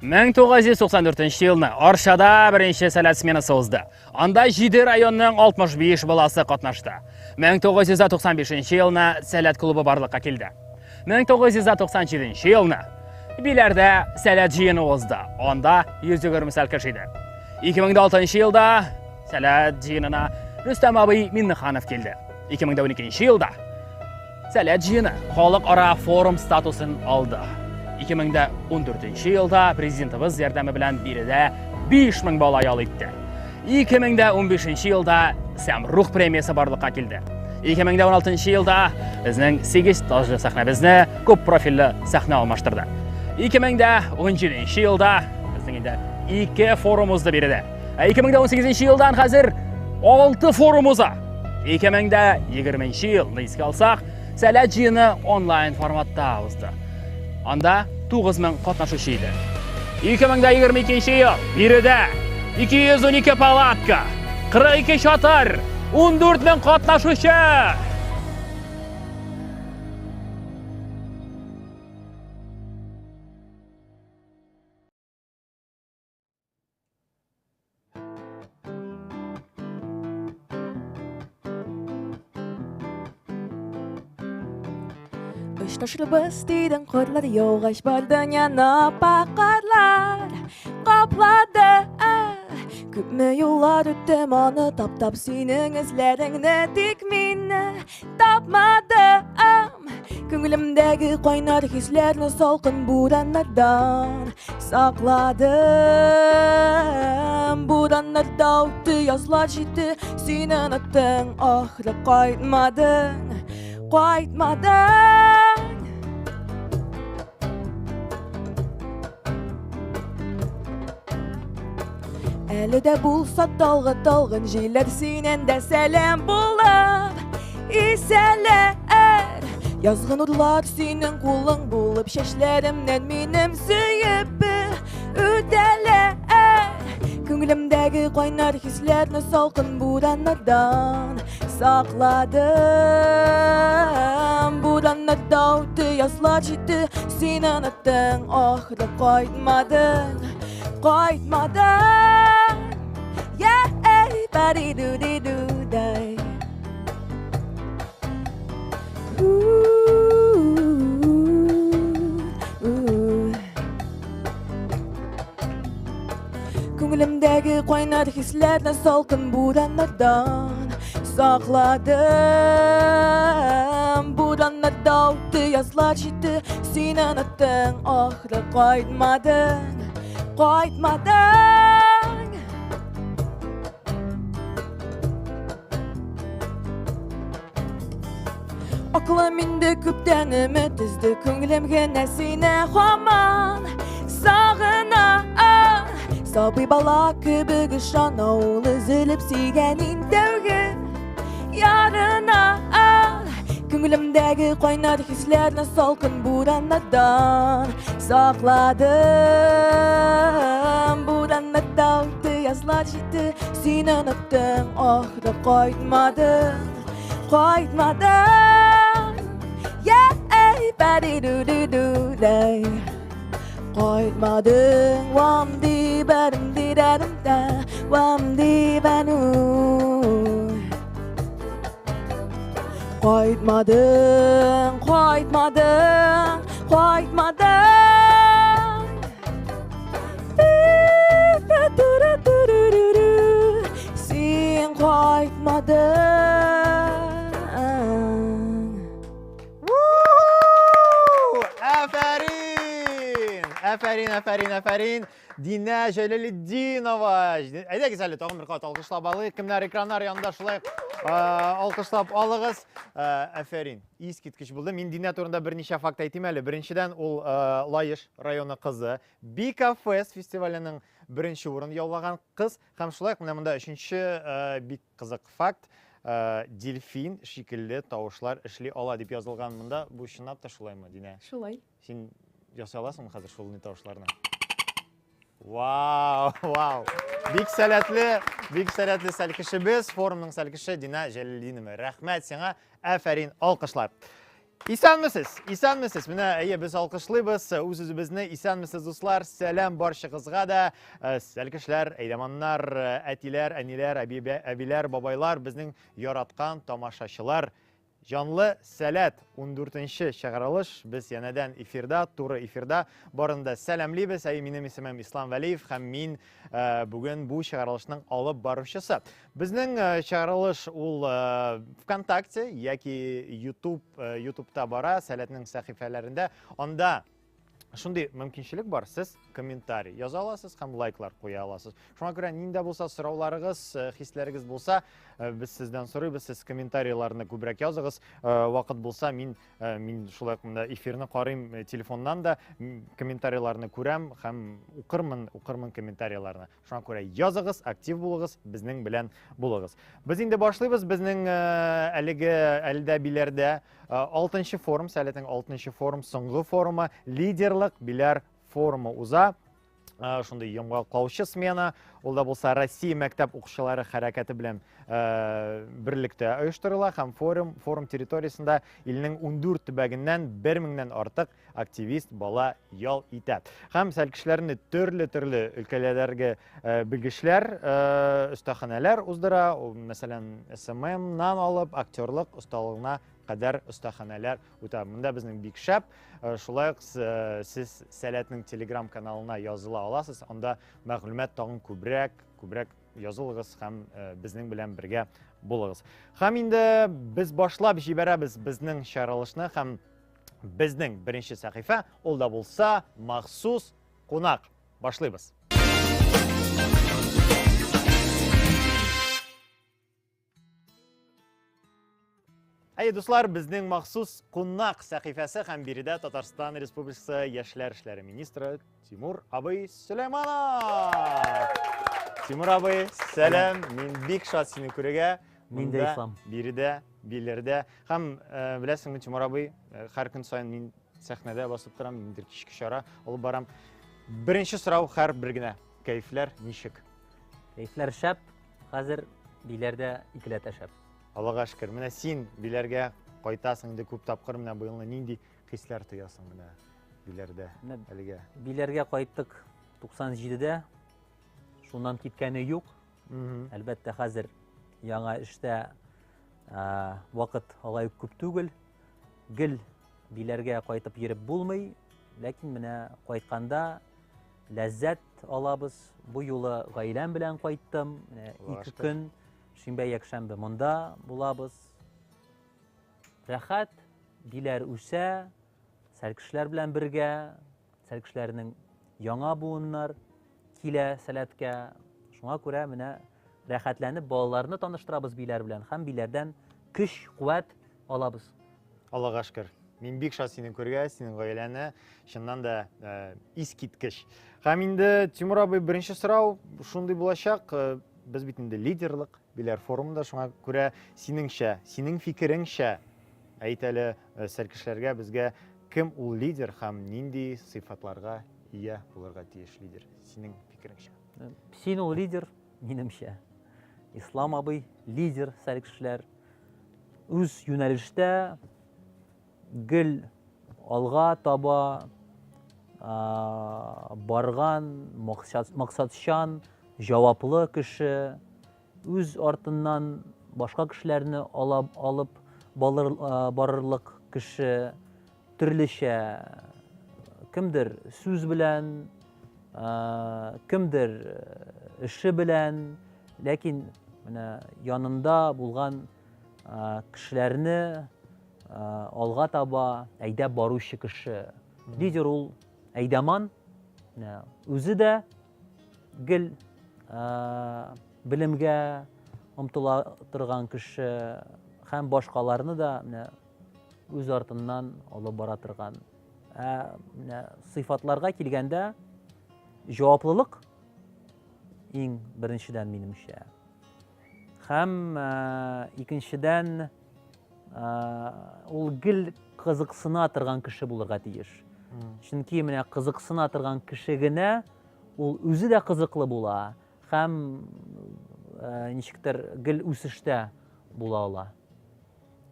1994 елны Арчада беренче Сәләт сменасы узды. Анда 7 районның 65 баласы катнашты. 1995 елны Сәләт клубы барлыкка килде. 1997 елны Биләрдә Сәләт җыены узды. Анда 120 сәлкеш иде. 2006 елда Сәләт җыенына Рөстәм абый Миннеханов килде. 2012 елда Сәләт җыены халыкара форум статусын алды. 2014 елда президентыбыз ярдәме белән биредә 5000 бала ял итте. 2015 елда Сәмрух премиясе барлыкка килде. 2016 елда безнең 8 таҗлы сәхнәбезне күп профильле сәхнә алмаштырды. 2017 елда безнең инде ике форум узды биредә. Ә 2018 елдан хәзер 6 форум уза. 2020 елны искә алсак, Сәләт җыены онлайн форматта узды. Анда 9000 катнашучы иде. 2022 ел биредә 212 палатка, 42 чатыр, 14 мең катнашучы. Очрашлыбыз дидең, карлар яугач бар дөньяны аппак карлар каплады. Күпме юллар үттем аны таптап синең эзләреңне, тик мине тапмадым. Күңелемдәге кайнар хисләрне салкын бураннардан сакладым. Бураннарда үтте, язлар җитте, син оныттың, ахры кайтмадың, кайтмадың. Әле дә булса талгы талгын җилләр синнән дә сәлам булып исәләр. Язгы нурлар синең кулың булып чәчләремнән минем сөеп үтәләр. Күңелемдәге кайнар хисләрне салкын бураннардан сакладым. Бураннарда үтте, язлар җитте, син оныттың, ахры кайтмадың. Кайтмадың. Yeah, ба-ди-ду-ди-ду-дай. Күңелемдәге кайнар хисләрне салкын бураннардан сакладым. Бураннарда үтте, язлар җитте, син оныттың, ахры кайтмадың, кайтмадың. Акылым инде күптән өмет өзде, күңелем генә сине һаман сагына. Сабый бала кебек ышана ул өзелеп сөйгән иң тәүге ярына. Күңелемдәге кайнар хисләрне салкын бураннардан сакладым. Бураннарда үтте, язлар җитте, син оныттың, ахры кайтмадың, кайтмадың. Yeah, ба-ди-ду-ди-ду-дай. Кайтмадың, вам ди бәрім ди дәрім да, вам ди бәну. Кайтмадың, кайтмадың, кайтмадың. Син кайтмадың. Әфәрин! Әфәрин, әфәрин, әфәрин! Динә Җәләлетдинова! Әйдәгез әле тагын бер кат алкышлап алыйк. Кемнәр экраннар янында шулай алкышлап алыгыз. Әфәрин! Искиткеч булды. Мин Динә турында берничә факт әйтим әле. Беренчедән, ул Лаеш районы кызы. Бика Фест фестиваленең беренче урын яулаган кыз. Һәм шулай ук менә монда өченче бик кызык факт. Дельфин шикелле тавышлар эшли ала дип язылган монда. Бу чынлап та шулаймы, Динә? Шулай. Син ясый аласыңмы хәзер шул тавышларны? Вау, вау. Бик сәләтле, бик сәләтле сәлкешебез, форумның сәлкеше Динә Җәлилдинова. Рәхмәт сиңа, әфәрин, алкышлар. Исәнмесез, исәнмесез. Менә әйе, без алкышлыйбыз үз-үзебезне. Исәнмесез, дуслар. Сәлам барчагызга да. Э, сәлкешләр, әйдәманнар, э, әтиләр, әниләр, әбиләр, бабайлар, безнең яраткан тамашачылар. Җанлы сәләт 14нче чыгарылыш. Без янәдән эфирда, туры эфирда. Барын да сәламлибез. Әй, минем исемем Ислам Вәлиев һәм мин э, бүген бу чыгарылышның алып баручысы. Безнең э, чыгарылыш ул э, ВКонтакте яки YouTube, YouTubeта бара, Сәләтнең сәхифәләрендә. Анда шундый мөмкинчелек бар, сез комментарий яза аласыз һәм лайклар куя аласыз. Шуңа күрә нинди булса сорауларыгыз, э, хисләрегез булса, э, без сездән сорыйбыз, сез комментарийларны күбрәк языгыз. Э, вакыт булса, мин мин шулай ук монда эфирны карыйм телефоннан да, комментарийларны күрәм һәм укырмын, укырмын комментарийларны. Шуңа күрә языгыз, актив булыгыз, безнең белән булыгыз. Без инде башлыйбыз безнең э, әлеге әлдә Биләрдә 6 э, форум, Сәләтнең 6 форум, соңгы форумы, лидерлык Биләр форумы уза. Э, шундый йомгаклаучы смена, ул да булса Россия мәктәп укучылары хәрәкәте белән берлектә оештырыла һәм форум форум территориясендә илнең 14 төбәгеннән 1000-нән артык активист бала ял итә. Һәм сәлкешләрне төрле-төрле өлкәләрдәге э, белгечләр э, остаханәләр уздыра. Мәсәлән, SMM-нан алып актерлык осталыгына кадәр остаханәләр үтә. Монда безнең бик шәп. Э, шулай ук сез Сәләтнең Telegram каналына языла аласыз. Анда мәгълүмат тагын күбрәк, күбрәк язылыгыз һәм безнең белән бергә булыгыз. Һәм инде без башлап җибәрәбез безнең чыгарылышны һәм Безнең беренче сәхифә, ул да булса махсус кунак. Башлыйбыз. Әйе, дуслар, безнең махсус кунак сәхифәсе һәм биредә Татарстан Республикасы яшьләр эшләре министры Тимур абый Сөләйманов. Тимур абый, сәлам. Мин бик шат сине күрергә. Мин дә ислам. Биредә Биләрдә. Һәм э, беләсеңме, Тимур абый, э, һәр көн саен мин сәхнәдә басып торам, ниндидер кичке чара алып барам. Беренче сорау һәр бер генә. Кәефләр ничек? Кәефләр шәп. Хәзер Биләрдә икеләтә шәп. Аллага шөкер. Менә син Биләргә кайтасың инде күп тапкыр, менә быелны нинди хисләр тоясың менә Биләрдә әлегә? Биләргә кайттык 97-дә. Шуннан киткәне юк. Әлбәттә, хәзер яңа эштә вакыт алай ук күп түгел. Гел Биләргә кайтып йөреп булмый, ләкин менә кайтканда ләззәт алабыз. Бу юлы гаиләм белән кайттым. Менә ике көн, шимбә, якшәмбе монда булабыз. Рәхәт, Биләр үсә, сәлкешләр белән бергә, сәлкешләрнең яңа буыннар килә сәләткә. Шуңа күрә менә рәхәтләнеп балаларны таныштырабыз биләр белән һәм биләрдән көч, куәт алабыз. Аллага шөкер. Мин бик шат сине күргә, синең гаиләне. Чыннан да э, искиткеч. Һәм инде Тимур абый беренче сорау шундый булачак. Э, без бит инде лидерлык биләр форумында, шуңа күрә синеңчә, синең фикереңчә әйт әле э, сәркешләргә безгә кем ул лидер һәм нинди сыйфатларга ия булырга тиеш лидер, синең фикереңчә? Син ул лидер, минемчә. Ислам абый лидер сәлкешләр. Үз юнәлештә гел алга таба барган, максатчан, җаваплы кеше, үз артыннан башка кешеләрне алып барырлык кеше, төрлечә кемдер сүз белән, кемдер эше белән, ләкин менә янында булган кешеләрне алга таба әйдәп баручы кеше. Лидер ул әйдәман, үзе дә гел белемгә омтыла торган кеше һәм башкаларны да менә үз артыннан алып бара торган. Ә менә сыйфатларга килгәндә, җаваплылык иң беренчедән минемчә. Һәм икенчедән ул гел кызыксына торган кеше булырга тиеш. Чөнки менә кызыксына торган кеше генә ул үзе дә кызыклы була һәм ничектер гел үсештә була ала.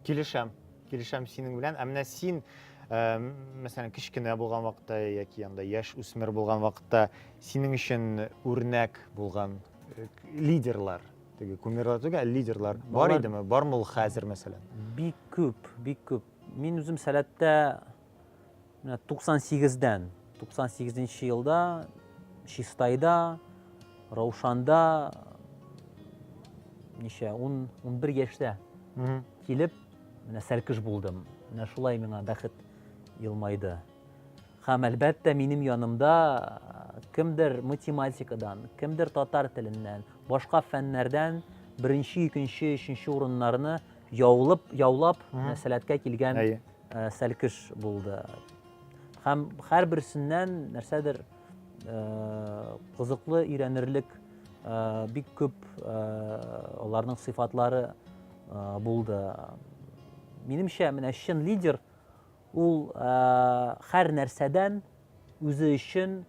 Килешәм. Килешәм синең белән. Ә менә син, э, мәсәлән, кечкенә булган вакытта яки анда яшь үсмер булган вакытта синең өчен үрнәк булган э, лидерлар, теге кумирлар түгел, ә лидерлар бар Алар- идеме? Бармы ул хәзер, мәсәлән? Бик күп, бик күп. Мин үзем Сәләттә менә 98-дән, 98 елда Чистайда, Раушанда ничә, 10, 11 яшьтә килеп, менә сәлкеш булдым. Менә шулай миңа бәхет елмайды. Һәм әлбәттә минем янымда кемдер математикадан, кемдер татар теленнән, башка фәннәрдән беренче, икенче, өченче урыннарны яулып, яулап, сәләткә килгән сәлкеш булды. Һәм һәрберсеннән нәрсәдер кызыклы өйрәнерлек бик күп аларның сыйфатлары булды. Минемчә, менә чын лидер ул һәр нәрсәдән үзе өчен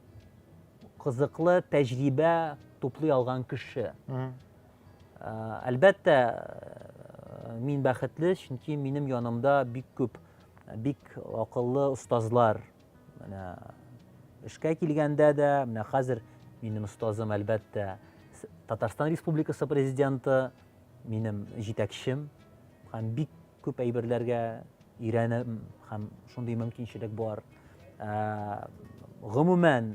кызыклы тәҗрибә туплый алган кеше. Әлбәттә, мин бәхетле, чөнки минем янымда бик күп, бик акыллы остазлар. Менә эшкә килгәндә дә, менә хәзер минем остазым, әлбәттә, Татарстан Республикасы президенты, минем җитәкчем һәм бик күп әйберләргә өйрәнәм һәм шундый мөмкинчелек бар. Гомумән,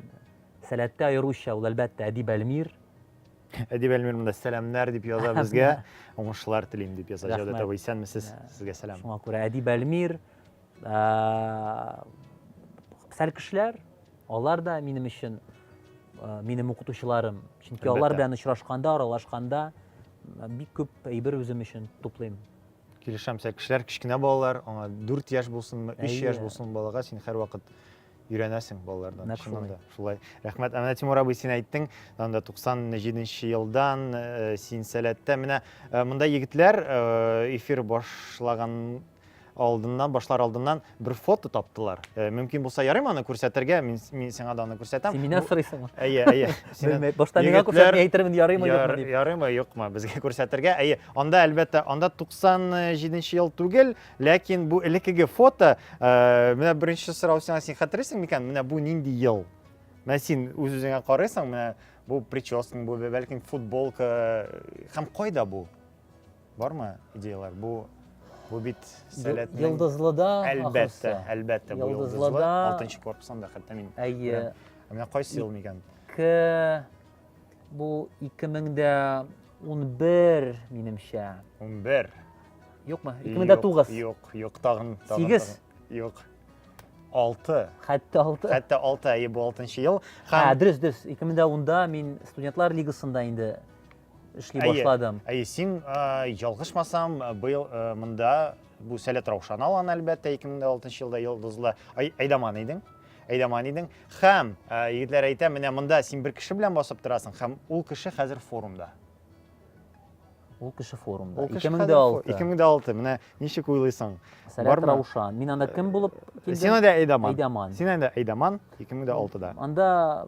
сәләттә аеруча ул, әлбәттә, Әдип Әлмир. Әдип Әлмир монда сәламнәр дип яза безгә. Уңышлар телим дип яза. Җәүдәт абый, исәнмесез? Сезгә сәлам. Шуңа күрә Әдип Әлмир, сәлкешләр, алар да минем өчен минем укытучыларым. Чөнки алар белән очрашканда, аралашканда бик күп әйбер үзем өчен туплыйм. Килешәм, сәлкешләр кечкенә балалар, аңа 4 яшь булсынмы, 3 яшь булсын балага син һәрвакыт өйрәнәсең балалардан. Нәкъ Чыннан шулай. да шулай. Рәхмәт. Ә менә Тимур абый, син әйттең, анда 97 елдан э, син сәләттә. Менә э, монда егетләр э, эфир башлаган алдыннан, башлар алдыннан бер фото таптылар. Э, мөмкин булса ярыймы аны күрсәтергә? Мин, мин сиңа да аны күрсәтәм. Син миннән Бу- сорыйсыңмы? Әйе, әйе. Синнән- Белмәй, башта миңа күрсәт, Егетләр, мин әйтермен, ярыймы, юкмы Яр, дип. ярыймы, юкмы безгә күрсәтергә? Әйе, анда әлбәттә, анда 97 ел түгел, Ләкин бу элеккеге фото, э, менә беренче сорау сиңа, син хәтерлисең микән? Менә бу нинди ел? Менә син үз-үзеңә карыйсың, менә бу прическаң, бу бәлкем футболка, һәм кайда бу? Бармы идеялар? Бу бу бит сәләтнең Йолдызлыда Әлбәттә, әлбәттә, бу Йолдызлыда Йолдызлы. 6 корпусында хәтта мин. Әйе. Менә кайсы ел микән? К Бу 2011 минемчә. 11. Юкмы? 2009. Юк, юк, тагын, тагын. 8. Юк. 6. Хәтта 6. Хәтта 6, әйе, бу 6 ел. Һәм дөрес, дөрес. 2010-да мин студентлар лигасында инде эшли башладым. Әйе, син ялгышмасам, быел монда бу Сәләт Раушан алган әлбәттә 2006 елда йолдызлы әйдаман идең. Әйдаман идең. Һәм, э, егетләр әйтә, менә монда син бер кеше белән басып торасың, һәм ул кеше хәзер форумда. Ул кеше форумда. Ул кеше хәзер 2006. 2006. Менә ничек уйлыйсың? Сәләт Бармы? Раушан. Мин анда кем булып килдем? Син анда әйдаман. Әйдаман. Син анда әйдаман 2006-да. Анда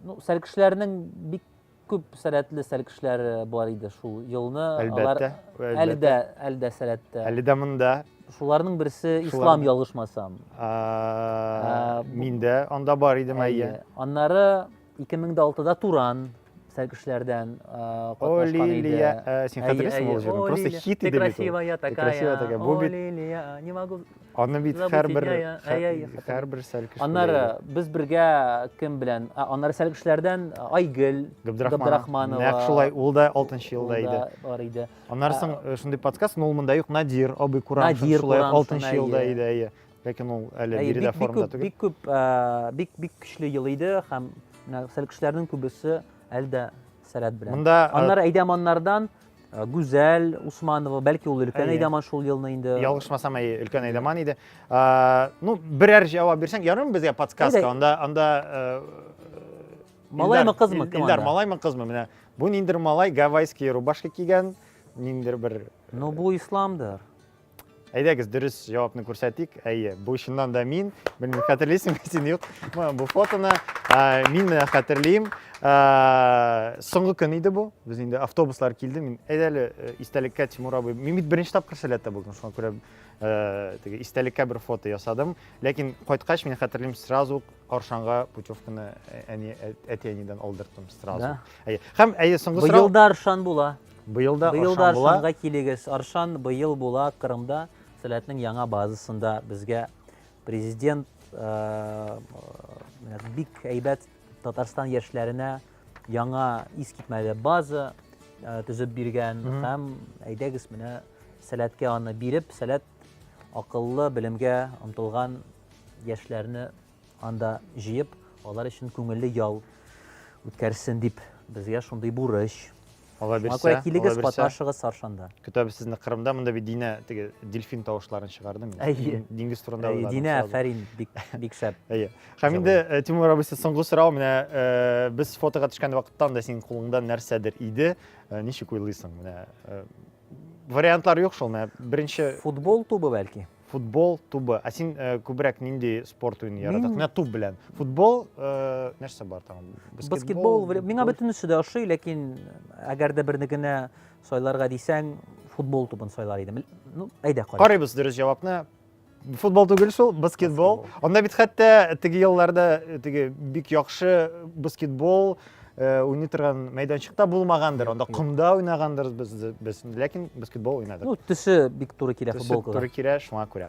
ну, сәлкешләрнең бик Күп сәләтле сәлкешләр бар иде шул елны. Әлбәттә. Әле дә, әле дә сәләттә. Әле дә монда. Шуларның берсе Ислам ялгышмасам. Мин дә анда бар идем, әйе. Аннары 2006-да Туран сәлкешләрдән катнашкан иде. Лилия, син хәтерлисеңме ул җырны? Просто хит иде бит ул. Ты красивая такая. Красивая такая. Бу бит Лилия, не могу Аны бит һәрбер һәрбер сәлкеш. Аннары без бергә кем белән? Аннары сәлкешләрдән Айгөл Габдрахманова. Нәкъ шулай, ул да 6 елда иде. Бар иде. Аннары соң э, шундый подкаст, но ул монда юк, Надир абый Курамшин шулай 6 елда иде, әйе. Ләкин ул әле биредә формада түгел. Бик күп, э, бик бик көчле ел иде һәм менә сәлкешләрнең күбесе әле дә сәләт белән. Монда э, Аннары әйдәманнардан Э, Гүзәл Усманова, бәлки ул өлкән әйдаман шул елны инде. Ялгышмасам, әйе, өлкән әйдаман иде. Э, ну, берәр җавап бирсәң, ярыймы безгә подсказка? Анда анда э, Малаймы, кызмы? Кем Илдар, малаймы, кызмы? Менә бу ниндер малай гавайский рубашка кигән, ниндер бер Ну, бу исламдыр. Әйдәгез, дөрес җавапны күрсәтик. Әйе, бу чыннан да мин. Белмим, хәтерлисеңме син, юк. Бу фотоны. Мин менә хәтерлим, соңгы көн иде бу. Без инде автобуслар килде. Мин әйдә әле э, истәлеккә Тимур абый. Мин бит беренче тапкыр Сәләттә булдым, шуңа күрә э, теге истәлеккә бер фото ясадым. Ләкин кайткач мин хәтерлим, сразу ук Аршанга путевканы э, әни әти-әнидән алдырттым сразу. Да. Әйе. Һәм әйе соңгы сорау. Быел да Аршан була. Быел да Быел да Аршан була. Аршанга килегез. Аршан быел була Кырымда. Сәләтнең яңа базасында безгә Президент менә бик әйбәт Татарстан яшьләренә яңа искитмәле база төзеп биргән һәм әйдәгез менә Сәләткә аны биреп, Сәләт акыллы белемгә омтылган яшьләрне анда җыеп, алар өчен күңелле ял үткәрсен дип безгә шундый бурыч. Алла Шуңа бирсә, күрә килегез, Алла бирсә. катнашыгыз Саршанда. Көтәбез сезне Кырымда. Монда бит Динә теге дельфин тавышларын чыгарды. Мин Әйе. диңгез турында Әйе, уйладым Динә, сразу. афәрин, бик бик шәп. Әйе. Һәм инде э, Тимур абыйсы соңгы сорау менә э, без фотога төшкән вакыттан да синең кулыңда нәрсәдер иде. Э, ничек уйлыйсың? Менә э, вариантлар юк шул менә беренче Футбол тубы бәлки. Футбол тубы. Ә син э, күбрәк нинди спорт уены яратасың? Мин- Менә туп белән. Футбол, э, нәрсә бар тагын? Баскетбол, волейбол. Миңа гольф? бөтенесе дә ошый, ләкин әгәр дә берне генә сайларга дисәң, футбол тубын сайлар идем. Ну, әйдә карыйк. Карыйбыз дөрес җавапны. Футбол түгел шул, баскетбол. Анда бит хәтта теге елларда э, теге бик яхшы баскетбол э, уйный торган мәйданчыкта булмагандыр. Анда комда уйнагандыр без, без ләкин баскетбол уйнадык. Ну, төсе бик туры килә Төсе футболкага. туры килә, шуңа күрә.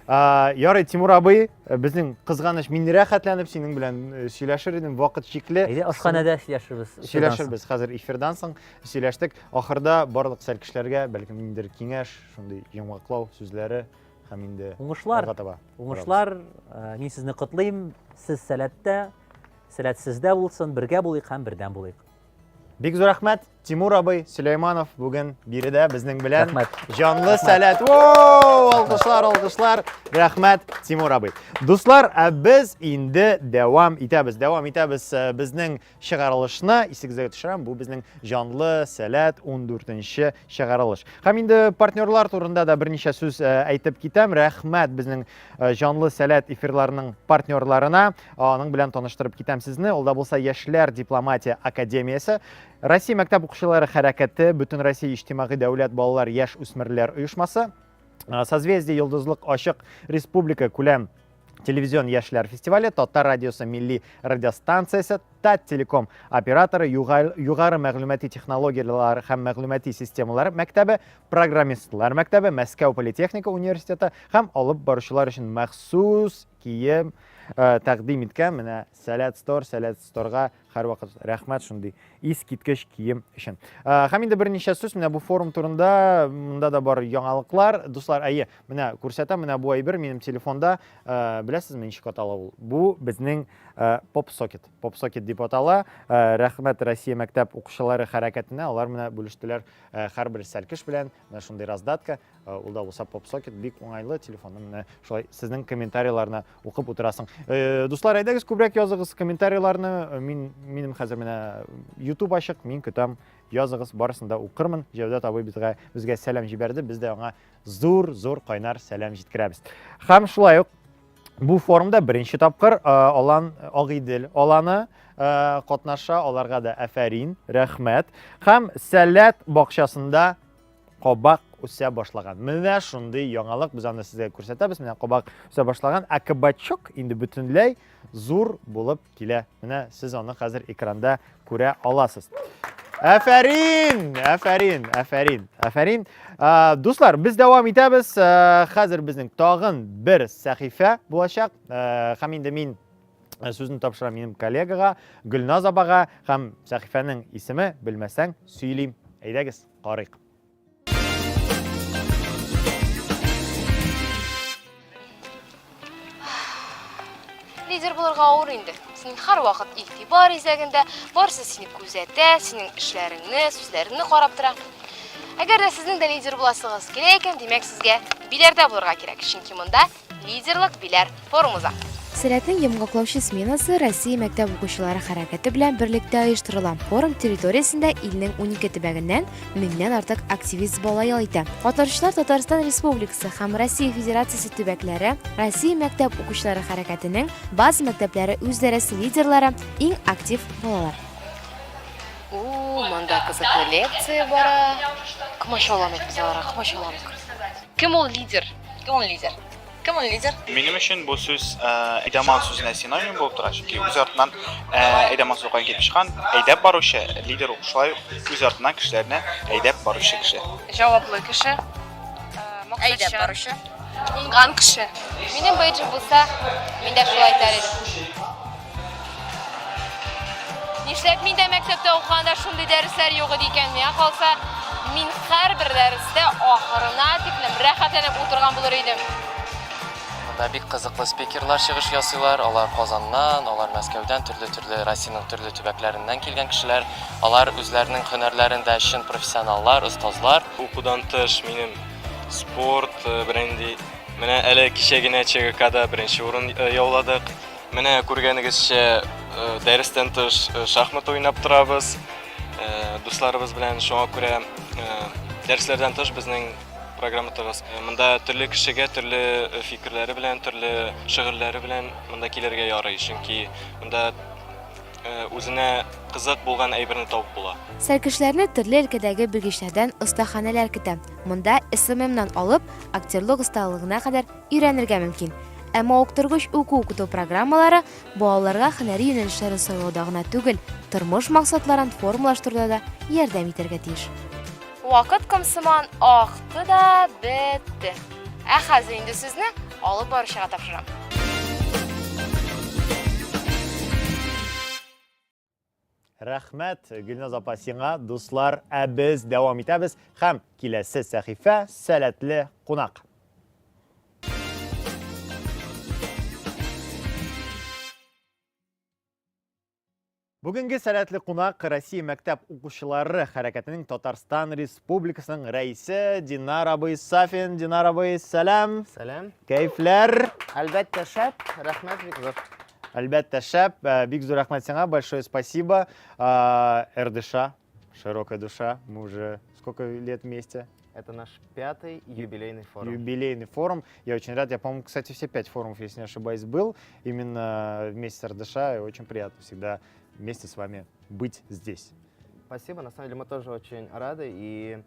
Ярый, Тимур абый, э, безнең кызганыч, мин рәхәтләнеп синең белән э, сөйләшер идем, вакыт чикле. Әйдә, ашханәдә сөйләшербез. эфирдан соң. Сөйләшербез хәзер эфирдан соң сөйләштек. Ахырда барлык сәлкешләргә бәлкем ниндидер киңәш, шундый йомгаклау сүзләре һәм инде Уңышлар. алга таба. Уңышлар, э, мин сезне котлыйм. Сез сәләттә, Сәләт сездә булсын, бергә булыйк һәм бердәм булыйк. Бик зур рәхмәт, Тимур абый Сөләйманов бүген биредә безнең белән. Рәхмәт. Җанлы сәләт. Воу, алкышлар, алкышлар. Рәхмәт, Тимур абый. Дуслар, ә без инде дәвам итәбез. Дәвам итәбез э, безнең чыгарылышны. Исегезгә төшерәм, бу безнең җанлы сәләт 14-нче чыгарылыш. Һәм инде партнерлар турында да берничә сүз э, әйтеп китәм. Рәхмәт безнең э, җанлы сәләт эфирларының партнерларына. Аның белән таныштырып китәм сезне. Ул да булса Яшьләр дипломатия академиясе, Россия мәктәп укучылары хәрәкәте, Бөтенроссия иҗтимагый дәүләт балалар яшь үсмерләр оешмасы, Созвездие Йолдызлык ачык республика күләм телевизион яшьләр фестивале, Татар радиосы милли радиостанциясе, Таттелеком операторы, югары мәгълүмати технологияләр һәм мәгълүмати системалар мәктәбе, программистлар мәктәбе, Мәскәү политехника университеты һәм алып баручылар өчен махсус кием э, тәкъдим иткән менә Сәләт Стор, Сәләт Сторга һәрвакыт рәхмәт шундый искиткеч кием өчен. Э, һәм инде берничә сүз менә бу форум турында, монда да бар яңалыклар. Дуслар, әйе, менә күрсәтәм, менә бу әйбер минем телефонда, э, беләсезме ничек атала ул? Бу безнең поп-сокет. Поп-сокет дип атала. Рәхмәт Россия мәктәп укучылары хәрәкәтенә, алар менә бүлештеләр һәрбер сәлкеш белән, менә шундый раздатка. Э, ул да булса поп-сокет бик уңайлы телефонны менә шулай сезнең комментарийларны укып утырасың. Э, дуслар, әйдәгез күбрәк языгыз комментарийларны. Э, мин минем хәзер менә YouTube ачык, мин көтәм. Языгыз, барысын да укырмын. Җәүдәт абый безгә безгә сәлам җибәрде. Без дә аңа зур-зур кайнар сәлам җиткерәбез. Һәм шулай ук Бу форумда беренче тапкыр Алан Агыйдел аланы катнаша, аларга да афәрин, рәхмәт. Һәм Сәләт бакчасында кабак үсә башлаган. Менә шундый яңалык, без аны сезгә күрсәтәбез. Менә кабак үсә башлаган, ә кабачок инде бөтенләй зур булып килә. Менә сез аны хәзер экранда күрә аласыз. Афәрин, афәрин, афәрин, афәрин. Дуслар, без дәвам итәбез. Хәзер безнең тагын бер сәхифә булачак. Һәм инде мин сүзне тапшырам минем коллегага, Гөлназ апага, һәм сәхифәнең исеме Белмәсәң сөйлим. Әйдәгез, карыйк. Лидер булырга авыр инде. Син һәрвакыт игътибар үзәгендә, барысы сине күзәтә, синең эшләреңне, сүзләреңне карап тора. Әгәр дә сезнең дә лидер буласыгыз килә икән, димәк сезгә Биләрдә булырга кирәк, чөнки монда Лидерлык Биләр форумы уза. Сәләтнең йомгаклаучы сменасы Россия мәктәп укучылары хәрәкәте белән берлектә оештырыла. Форум территориясендә илнең 12 төбәгеннән меңнән артык активист бала ял итә. Катнашучылар Татарстан Республикасы һәм Россия Федерациясе төбәкләре, Россия мәктәп укучылары хәрәкәтенең база мәктәпләре үзидарәсе лидерлары, иң актив балалар. У, монда кызыклы лекция бара. Комачауламыйк без аларга, комачауламыйк. Кем ул лидер? Кем ул лидер? Кем ул лидер? Минем өчен бу сүз әйдаман сүзенә синоним булып тора, чөнки үз артыннан әйдаман сүзе каян килеп чыккан, әйдәп баручы, лидер ул шулай ук үз артыннан кешеләрне әйдәп баручы кеше. Җаваплы кеше. Әйдәп баручы. Уңган кеше. Минем бейджим булса, мин дә шулай әйтәр идем. Нишләп мин дә мәктәптә укыганда шундый дәресләр юк иде икән? Миңа калса, мин һәрбер дәрестә ахырына тиклем рәхәтләнеп утырган булыр идем. Монда бик кызыклы спикерлар чыгыш ясыйлар. Алар Казаннан, алар Мәскәүдән, төрле-төрле Россиянең төрле төбәкләреннән килгән кешеләр. Алар үзләренең һөнәрләрендә чын профессионаллар, остазлар. Укудан тыш минем спорт, бернинди Менә әле кичә генә ЧГКда беренче урын яуладык. Менә күргәнегезчә, дәрестән тыш шахмат уйнап торабыз дусларыбыз белән. Шуңа күрә дәресләрдән тыш безнең программа тыгыз. Монда төрле кешегә төрле фикерләре белән, төрле шөгыльләре белән монда килергә ярый, чөнки монда үзенә кызык булган әйберне табып була. Сәркешләрне төрле өлкәдәге белгечләрдән остаханәләр көтә. Монда СММнан алып, актерлык осталыгына кадәр өйрәнергә мөмкин. Ә мавыктыргыч уку-укыту программалары балаларга һөнәри юнәлешләрен сайлауда гына түгел, тормыш максатларын формалаштыруда да ярдәм итәргә тиеш. Вакыт комсыман акты да бетте. Ә хәзер инде сүзне алып баручыга тапшырам. Рәхмәт, Гөлназ апа, сиңа, дуслар, ә без дәвам итәбез һәм киләсе сәхифә сәләтле кунак. Бүгенге сәләтле кунак Россия мәктәп укучылары хәрәкәтенең Татарстан Республикасының рәисе Динар абый Сафин. Динар абый, сәлам. Сәлам. Кәефләр? Әлбәттә, шәп. Рәхмәт бик зур. Әлбәттә, шәп. Э, бик зур рәхмәт сиңа, большое спасибо. Э, РДШ, широкая душа, мы уже сколько лет вместе? Это наш пятый юбилейный форум. Юбилейный форум. Я очень рад. Я, по-моему, кстати, все пять форумов, если не ошибаюсь, был именно вместе с РДШ. И очень приятно всегда вместе с вами быть здесь. Спасибо. На самом деле мы тоже очень рады. И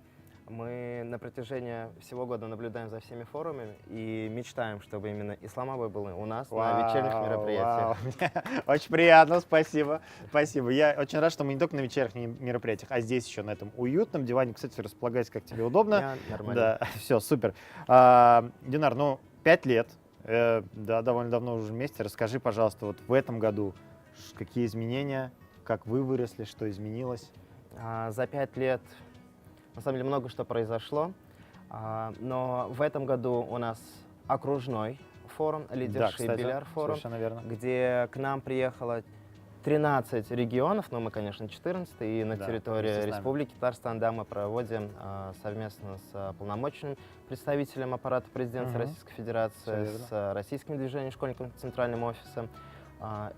мы на протяжении всего года наблюдаем за всеми форумами и мечтаем, чтобы именно Исламабад был у нас на вечерних мероприятиях. Вау. Очень приятно, спасибо. Спасибо. Я очень рад, что мы не только на вечерних мероприятиях, а здесь еще на этом уютном диване. Кстати, располагайся, как тебе удобно. Я нормально. Да, все, супер. А, Динар, ну, пять лет, да, довольно давно уже вместе. Расскажи, пожалуйста, вот в этом году какие изменения, как вы выросли, что изменилось? За 5 лет, на самом деле, много что произошло. Но в этом году у нас окружной форум, Да, Leadership кстати, Биляр форум, совершенно верно. где к нам приехало 13 регионов, но мы, конечно, 14, и на Да, территории вместе с нами. Республики Татарстан, да, мы проводим совместно с полномочным представителем аппарата президента Мгм. Российской Федерации, Всё верно. с Российским движением школьников, центральным офисом,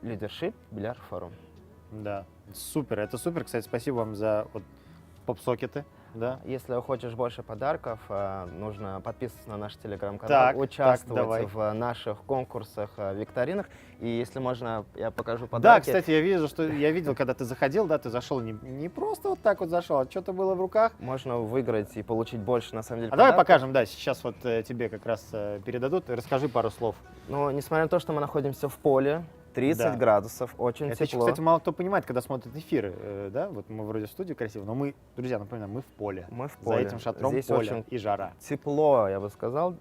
Leadership Биляр форум. Да, супер, это супер. Кстати, спасибо вам за вот поп-сокеты, да. Если хочешь больше подарков, нужно подписываться на наш телеграм-канал, Так, участвовать давай. в наших конкурсах, викторинах. И если можно, я покажу Да, подарки. кстати, я вижу, что я видел, когда ты заходил, да, ты зашел не просто вот так вот зашел, а что-то было в руках. Можно выиграть и получить больше, на самом деле, А давай подарков. покажем, да, сейчас вот тебе как раз передадут. Расскажи пару слов. Но несмотря на то, что мы находимся в поле, 30 градусов, очень Это еще, тепло. кстати, мало кто понимает, когда смотрит эфиры, да, вот мы вроде в студии красиво, но мы, друзья, напоминаю, мы в поле. Мы в За поле. этим шатром Здесь поле очень и жара. тепло, я бы сказал,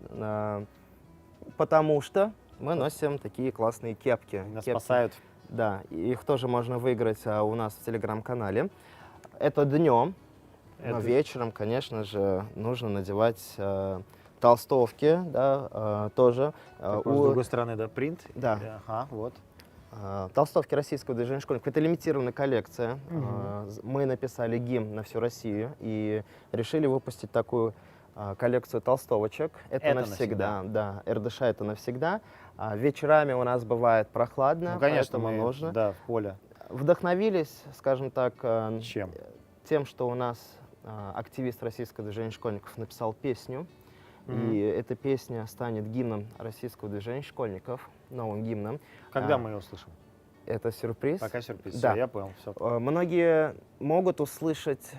потому что мы носим такие классные кепки. Нас Кепки. спасают. Да, и их тоже можно выиграть у нас в телеграм-канале. Это днем, но вечером, конечно же, нужно надевать толстовки, да, тоже. Такой, с другой стороны, да, принт. Да. Ага, вот. Толстовки российского движения школьников. Это лимитированная коллекция. Мгм. Мы написали гимн на всю Россию и решили выпустить такую коллекцию толстовочек. Это, Это навсегда. Да, РДШ это навсегда. Вечерами у нас бывает прохладно, Ну, конечно, поэтому мы, нужно. Да, в поле. Вдохновились, скажем так, Чем? Тем, что у нас активист Российского движения школьников написал песню. Мгм. И эта песня станет гимном Российского движения школьников, новым гимном. Когда мы ее услышим? Это сюрприз. Пока сюрприз. Да. Всё, я понял. Всё. Многие могут услышать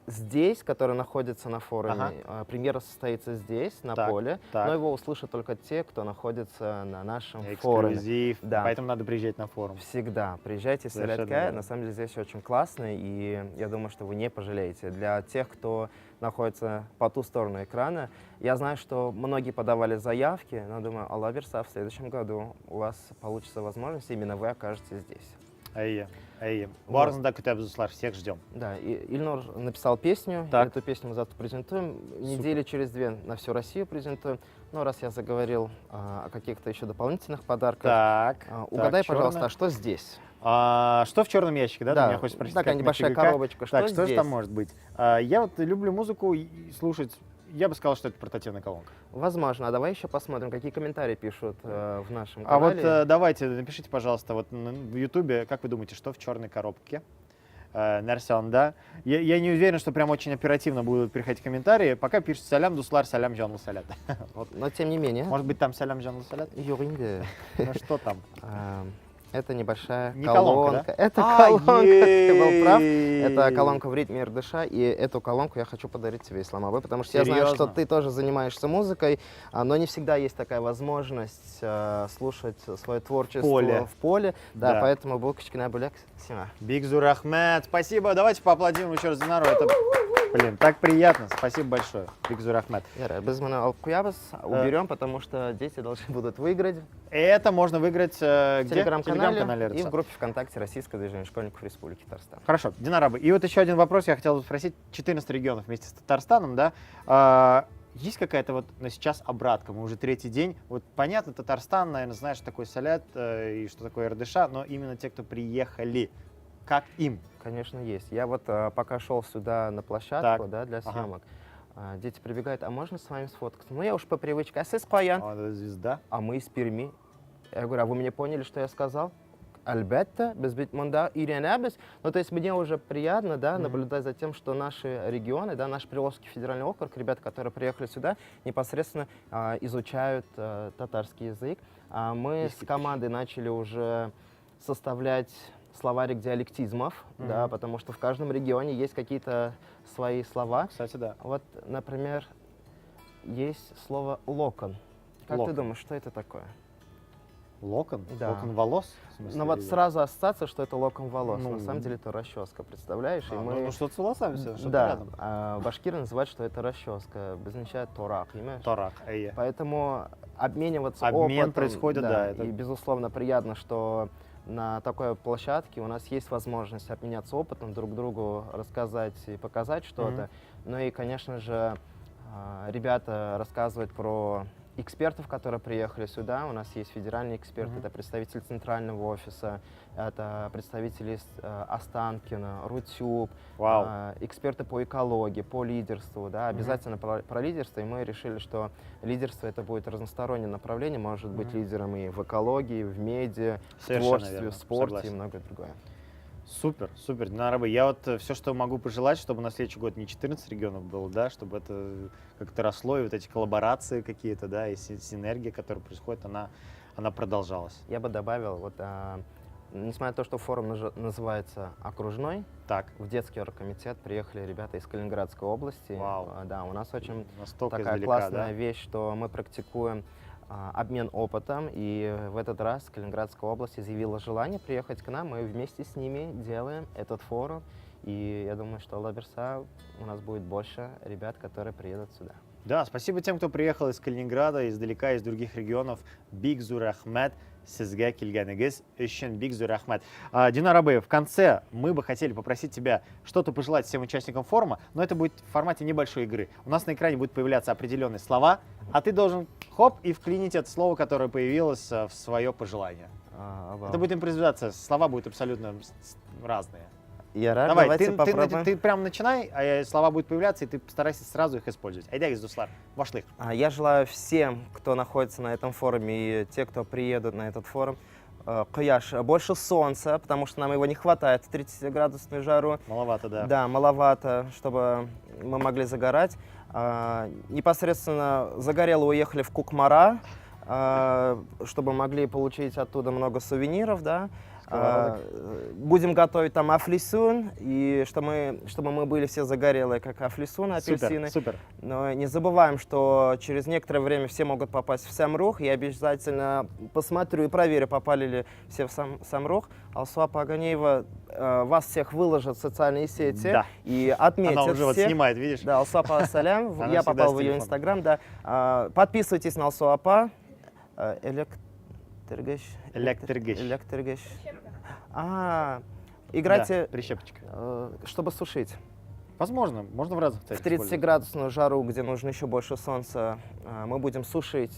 здесь, который находится на форуме. Премьера состоится здесь, на поле, но его услышат только те, кто находится на нашем форуме. Эксклюзив. Да. Поэтому надо приезжать на форум. Всегда. Приезжайте в Совершенно Сәләткә. верно. На самом деле здесь очень классно, и я думаю, что вы не пожалеете. Для тех, кто находится по ту сторону экрана, я знаю, что многие подавали заявки, но думаю, Алла бирса, в следующем году у вас получится возможность, именно вы окажетесь здесь. Әйе, әйе. Вот. Барысын да көтәбез, дуслар, всех ждем. Да, и Ильнур написал песню. Эту песню мы завтра презентуем. Недели через две на всю Россию презентуем. Но раз я заговорил о каких-то еще дополнительных подарках, угадай, пожалуйста, Черное. а что здесь? Что в черном ящике, да? Ты Да, меня хочешь спросить, такая как на небольшая ЧГК? коробочка. Так, Что что же там здесь? может быть? Я вот люблю музыку и слушать. Я бы сказал, что это портативная колонка. Возможно. А давай еще посмотрим, какие комментарии пишут в нашем А вот канале. давайте, напишите, пожалуйста, вот в Ютубе, как вы думаете, что в черной коробке? Нәрсә анда. Я не уверен, что прям очень оперативно будут приходить комментарии. Пока пишут сәлам, дуслар, сәлам, җанлы Сәләт. Вот. Но тем не менее. Может быть, там сәлам, җанлы Сәләт? Юк инде. Ну что там? Это небольшая Не колонка, колонка. да? Это А, колонка, ты был прав. Это ей! колонка в ритме РДШ, и эту колонку я хочу подарить тебе, Ислам абый, потому что я знаю, что Серьезно? ты тоже занимаешься музыкой, но не всегда есть такая возможность слушать свое творчество Поле. в поле. Да, Да. поэтому бу кечкенә бүләк сиңа. Бик зур рәхмәт. Спасибо. Давайте поаплодируем еще раз Динару. Это, блин, так приятно. Спасибо большое. Бик зур рәхмәт. Ярар, без моны алып куябыз, уберем, потому что дети должны будут выиграть. Это можно выиграть В где? телеграм-канале Телеграм-канале и в РДШ. группе ВКонтакте Российского движения школьников Республики Татарстан. Хорошо, Динар абый. И вот еще один вопрос я хотел бы спросить. 14 регионов вместе с Татарстаном, да? Есть какая-то вот на сейчас обратка? Мы уже третий день. Вот понятно, Татарстан, наверное, знаешь, что такое Сәләт и что такое РДШ, но именно те, кто приехали, как им? Конечно, есть. Я вот пока шел сюда на площадку, да, для съемок, дети прибегают, а можно с вами сфоткаться? Ну, я уж по привычке. А сез каян? А, звезда. А мы из Перми. Я говорю, а вы меня поняли, что я сказал? Әлбәттә, без бит монда өйрәнәбез. Ну, то есть мне уже приятно, да, наблюдать за тем, что наши регионы, да, наш Приволжский федеральный округ, ребята, которые приехали сюда, непосредственно изучают татарский язык. А мы с командой начали уже составлять словарик диалектизмов, да, Мгм. потому что в каждом регионе есть какие-то свои слова. Кстати, да. Вот, например, есть слово локон. Как ты Локон. думаешь, что это такое? Локон? Да. Локон волос? В смысле, Ну вот или- сразу ассоциация, что это локон волос. Ну, На самом деле это расческа, представляешь? И мы... ну, что-то с волосами всё, что-то Да, рядом. Башкиры называют, что это расческа, безничая тарак, понимаешь? Тарак, әйе. Поэтому обмениваться Обмен опытом, происходит, да, это И, безусловно, приятно, что на такой площадке у нас есть возможность обменяться опытом, друг другу рассказать и показать что-то. Мгм. Ну и, конечно же, ребята рассказывают про экспертов, которые приехали сюда. У нас есть федеральные эксперты, Мгм. это представитель центрального офиса, это представители из Останкино, Рутюб, Вау. эксперты по экологии, по лидерству. Да, Мгм. обязательно про лидерство. И мы решили, что лидерство это будет разностороннее направление, может быть Мгм. лидером и в экологии, в медиа, в Совершенно творчестве, верно, в спорте согласен. и многое другое. Супер, супер, Динар абый. Я вот все, что могу пожелать, чтобы на следующий год не 14 регионов было, да, чтобы это как-то росло, и вот эти коллаборации какие-то, да, и синергия, которая происходит, она продолжалась. Я бы добавил, несмотря на то, что форум называется «Окружной», в детский оргкомитет приехали ребята из Калининградской области. Вау. Да, у нас очень Настолько такая издалека, классная да? вещь, что мы практикуем обмен опытом, и в этот раз Калининградская область изъявила желание приехать к нам, мы вместе с ними делаем этот форум, и я думаю, что Алла бирса у нас будет больше ребят, которые приедут сюда. Да, спасибо тем, кто приехал из Калининграда, издалека, из других регионов. Бик зур рәхмәт сезгә килгәнегез өчен бик зур рәхмәт. Динар абый, в конце мы бы хотели попросить тебя что-то пожелать всем участникам форума, но это будет в формате небольшой игры. У нас на экране будут появляться определенные слова, а ты должен хоп и вклинить это слово, которое появилось, в свое пожелание. Это будет импровизация, слова будут абсолютно разные. Ярар, Давай, давайте ты, ты, попробуем. ты прям начинай, а слова будут появляться, и ты постарайся сразу их использовать. Әйдәгез, дуслар, башлыйк. Я желаю всем, кто находится на этом форуме, и те, кто приедут на этот форум, кояш, больше солнца, потому что нам его не хватает в 30-градусную жару. Маловато, да. Да, маловато, чтобы мы могли загорать. Непосредственно загорело уехали в Кукмара, чтобы могли получить оттуда много сувениров, да. Сковородок. Будем готовить там афлисун, и чтобы мы были все загорелые, как афлисун, Супер, апельсины. супер. Но не забываем, что через некоторое время все могут попасть в Самрух. Я обязательно посмотрю и проверю, попали ли все в Самрух. Алсу апа Ганеева вас всех выложит в социальные сети Да. и отметит Она уже вот всех. снимает, видишь? Да, Алсу апа, сәлам. Она Я всегда попал с в ее телефоном. инстаграм, да. Подписывайтесь на Алсу апа. Электергеш. Электергеш. Электергеш. Играйте, Да, прищепочка. Чтобы сушить. Возможно, можно в разных целях В 30-градусную жару, где нужно еще больше солнца, мы будем сушить,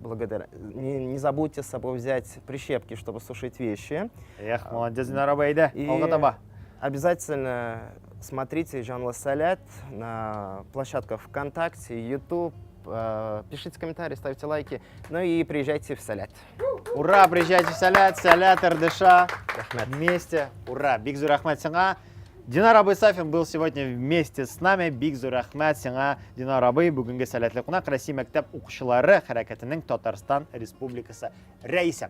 благодаря... Не забудьте с собой взять прищепки, чтобы сушить вещи. Эх, молодец, Динара абый, әйдә, И алга таба. обязательно смотрите Җанлы Сәләт на площадках ВКонтакте, YouTube. Пишите комментарии, ставьте лайки. Ну и приезжайте в Сәләт. Ура, приезжайте в Сәләт, Сәләт, РДШ. Вместе. Ура, бик зур рәхмәт сиңа. Динар абый Сафин был сегодня вместе с нами. Бик зур рәхмәт сиңа, Динар абый. Бүгенге сәләтле кунак Россия мәктәп укучылары хәрәкәтенең Татарстан Республикасы рәисе.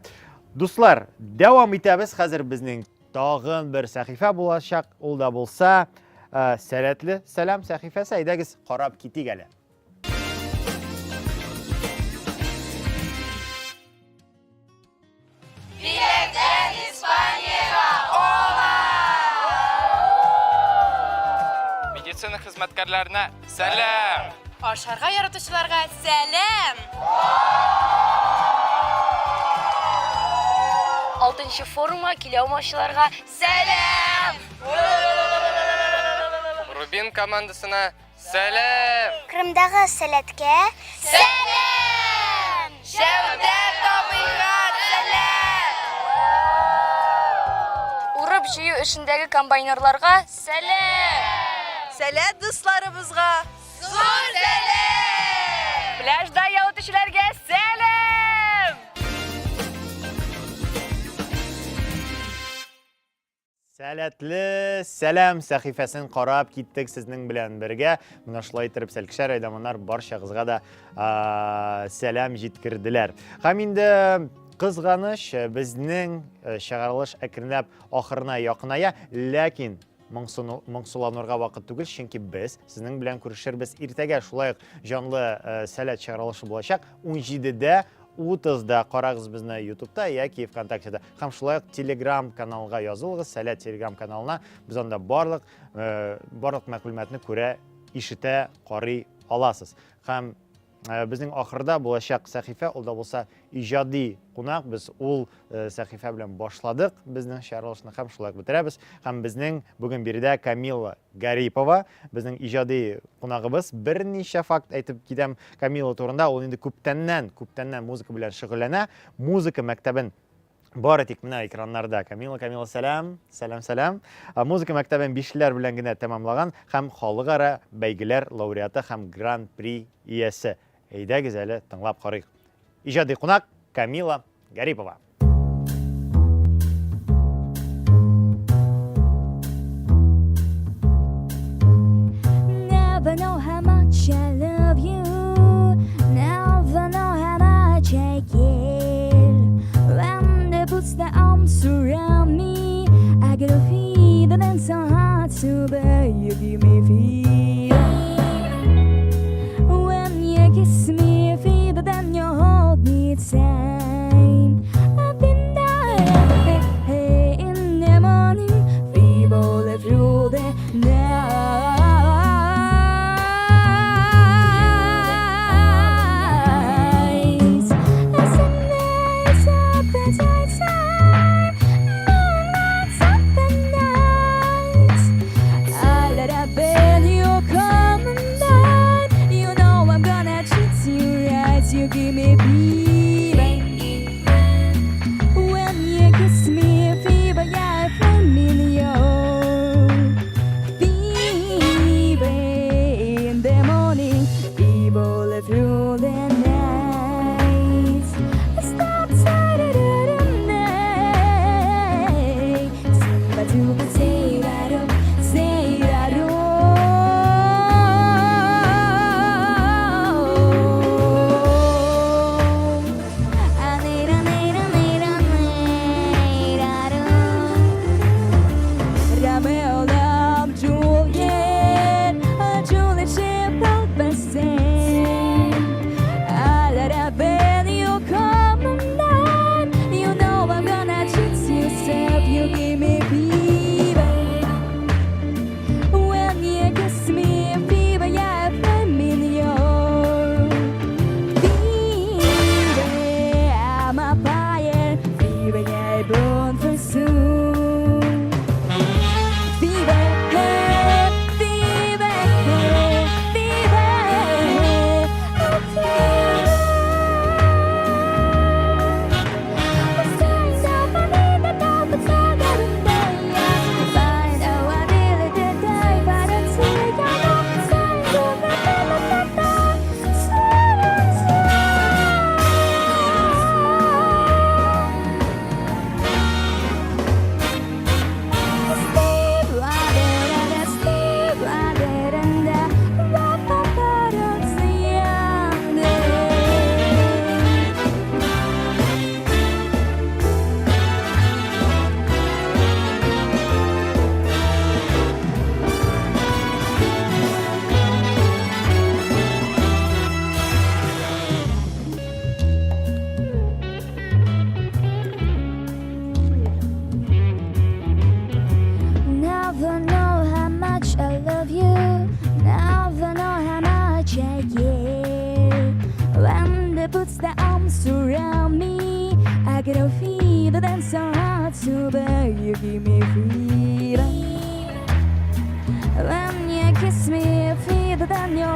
Дуслар, дәвам итәбез. Хәзер безнең тагын бер сәхифә булачак. Ул да булса, сәләтле сәлам сәхифәсе. Әйдәгез, карап китик әле. Биләктән Испаниягә алга! Медицина хезмәткәрләренә сәлам! Ашарга яратучыларга сәлам! Алтынчы форумга килә алмаучыларга сәлам! Рубин командасына сәлам! Крымдагы Сәләткә сәлам! Җәүдәт абыйга сәлам! Урып җыю эшендәге комбайнерларга сәлам! Сәләт дусларыбызга зур сәлам! Пляжда ял итүчеләргә сәлам! Сәләтле сәлам сәхифәсен карап киттек сезнең белән бергә. Менә шулай итеп сәлкешәр әйдаманнар барчагызга да сәлам җиткерделәр. Һәм инде кызганыч, безнең чыгарылыш әкренләп ахырына якыная, ләкин моңсуланырга вакыт түгел, чөнки без сезнең белән күрешербез иртәгә. Шулай ук җанлы сәләт чыгарылышы булачак 17-дә 30-да. Карагыз безне YouTube'та яки ВКонтактеда. Һәм шулай ук Telegram каналга язылыгыз, Сәләт Telegram каналына. Без анда барлык мәгълүматны күрә, ишетә, карый аласыз. Һәм безнең ахырда булачак сәхифә, ул да булса иҗади кунак. Без ул сәхифә белән башладык безнең чыгарылышны һәм шулай ук бетерәбез. Һәм безнең бүген биредә Камила Гарипова, безнең иҗади кунагыбыз. Берничә факт әйтеп китәм Камила турында. Ул инде күптәннән музыка белән шөгыльләнә. Музыка мәктәбен бары тик менә экраннарда. Камила, Камила, сәлам, сәлам, сәлам. Музыка мәктәбен бишләр белән генә тәмамлаган һәм халыкара бәйгеләр лауреаты һәм гран-при иясе. Әйдәгез әле тыңлап карыйк. Иҗади кунак Камила Гарипова. Never know how much I love you. Never know how much I care. When they put their arms around me, I get a feeling that's so hard to bear. You give me fever. When you kiss me, fever, then you hold me tight. I've been dying in the morning, fever through the night. the same. I let when you come on. You know I'm gonna treat yourself. You give me fever. When you kiss me, fever, yeah, I'm in your fever. I'm a fire, fever, yeah, born for soon. Fever, hey, fever, hey, fever, oh, fever. Never know how much I love you. Never know how much I care. When they put their arms around me, I get a fever that's so hard to bear. You give me fever. When you kiss me, fever than your